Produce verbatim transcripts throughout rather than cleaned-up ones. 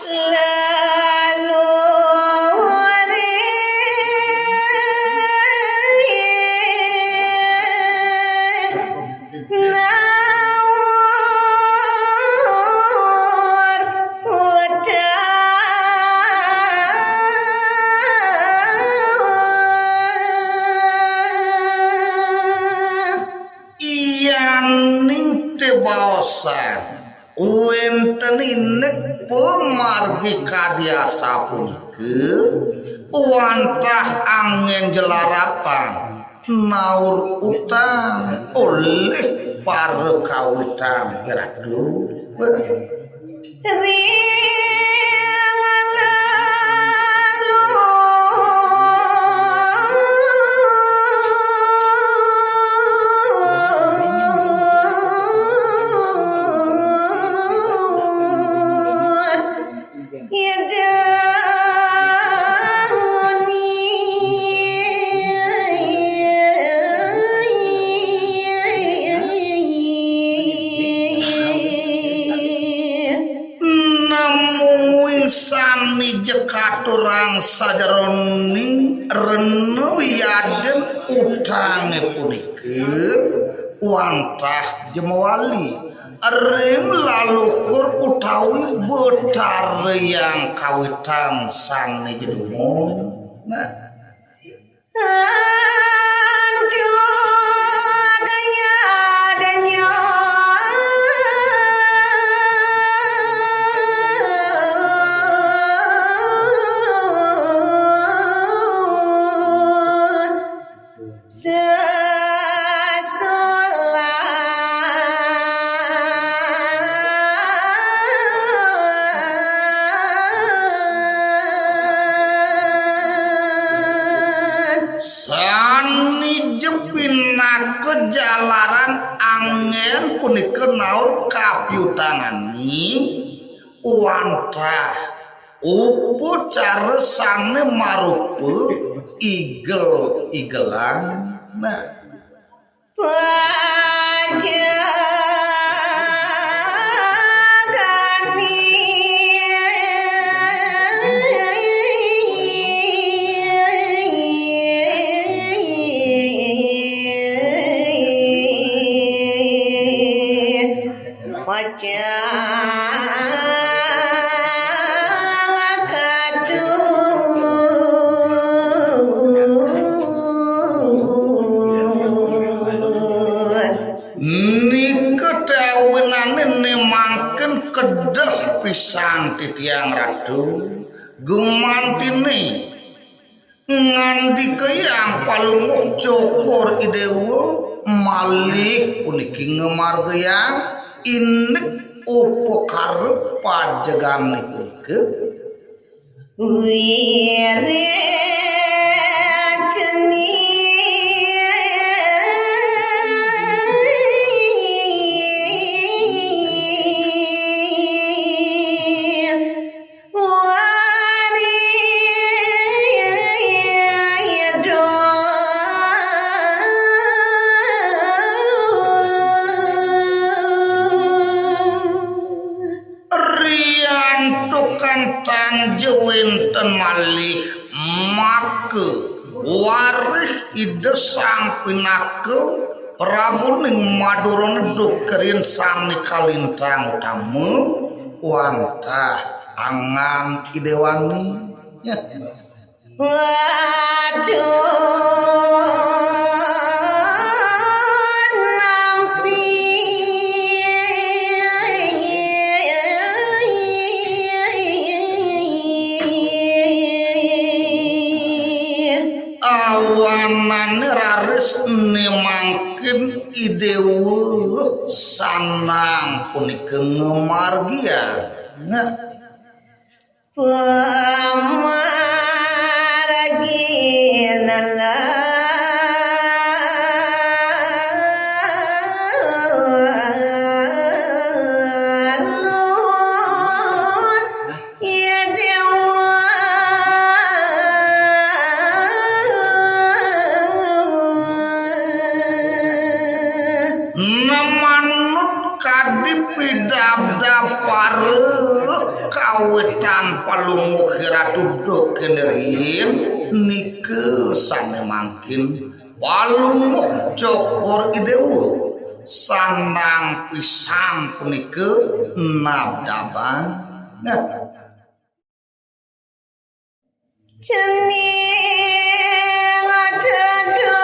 Lalu naur uta iyaning tebaosan wénten indik pamargi kadi asapunika wantah anggén jelarapan naur utang olih para kawitan Ratu. Ri Namuing sane jekaturang sajeroning rena wiadin utange punika wantah jemawali ring laluhur utawi Betara Hyang Kawitan sane jedumun. Nah, Sane jepinaka jalaran anggén punika naur kapiutangane wantah upacara sane marupa igel-igelan. Nah, pacang kaduh. Nika tawinane ne mangkin kedeh pisan titiang Ratu. Gumantine ngandikayang Palungguh Cokor I Dewa malih puniki ngamargiang indik upakara pajegane punika. Wiracani. Riantukan tanja wénten malih maka warih Ida Sang Pinaka Prabuning Madura Neduk kerin sane kalintang utama wantah angan idewani. Waduh, nampi. Awanane raris ne mangkin I Dewa sanang punika ngamargiang. Nah, pamargin lalu ya Dewa. Namanut kad Pidabdab pareng kawitan palungguh Ratu Duk kéné riin nika sané mangkin palungguh Cokor I Déwa sandang pisan punika nabdabang. Nah, Cening aduh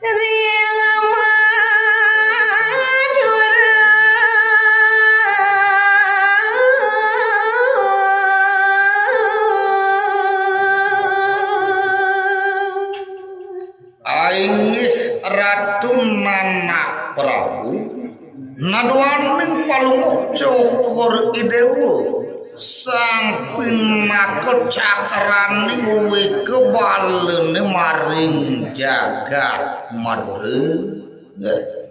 ring Madura. Ainggih Ratu Nanak Prabu, naduaning palungguh Cokor I Déwa, sang pinaka cakraning wika balané maring jagat Madura. Nggih.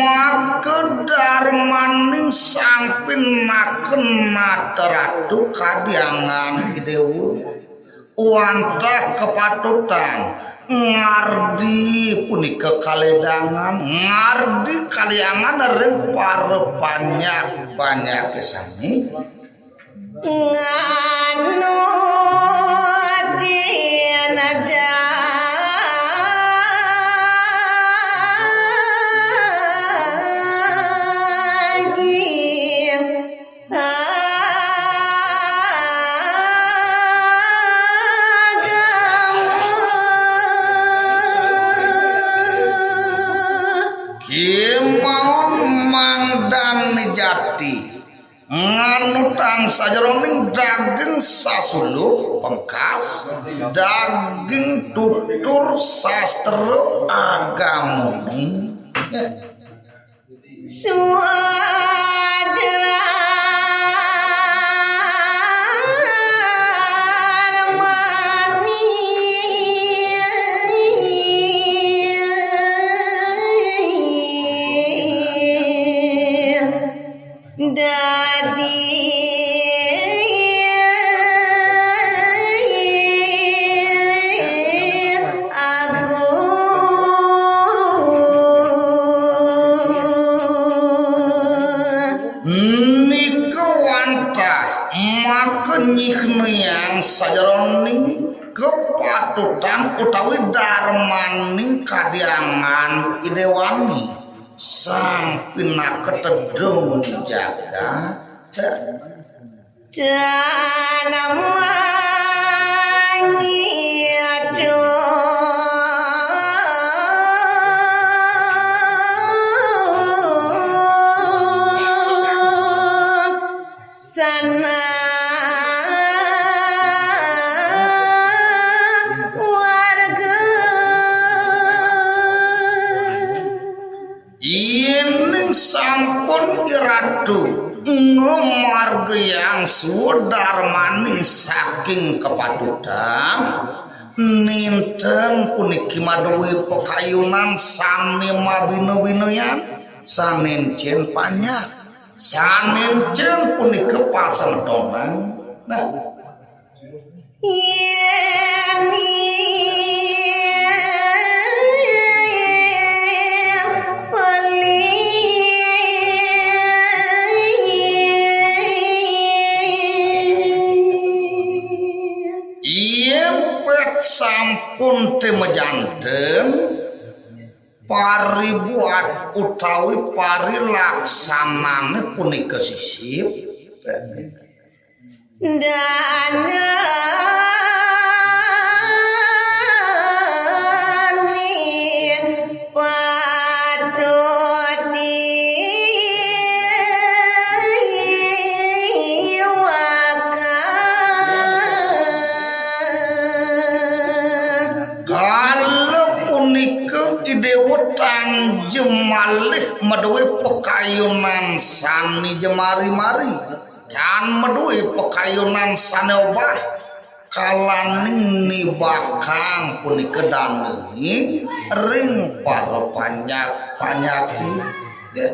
Maka darmaning sang pinaka nata ratu kadiangan I Déwa wantah kapatutan ngardi punika kaledangan, ngardi kaliangan ring para panjak-panjaké sami. Nganu Kémaon mangdané jati. Nganutang sajeroning daging sasuluh pengkas, daging tutur sastra agamane. Suada mani. Dadi agung. Nika wantah maka nyihnayang sajeroning kapatutan utawi darmaning kadiangan idéwani. Sang pinaka tedung jagat. Tanamangi aduh. Sana warga. Yéning sampun iratu ngamargiang swadarmaning saking kapatutan, nénten puniki madué pakayunan sané mabina-binayan, sané encén panjak. Sané encén punika pasentonan. Nah. Yén beli. Yén pét sampun té majanten, paribuat utawi parilaksanané punika sisip. Dana Kala punika Idéwa Tanjung Alih madué pakayunan sané jemari-mari, tan madué pakayunan sané obah, kalaning nibakang punika dané ring para panyak-, panyaki. Ya.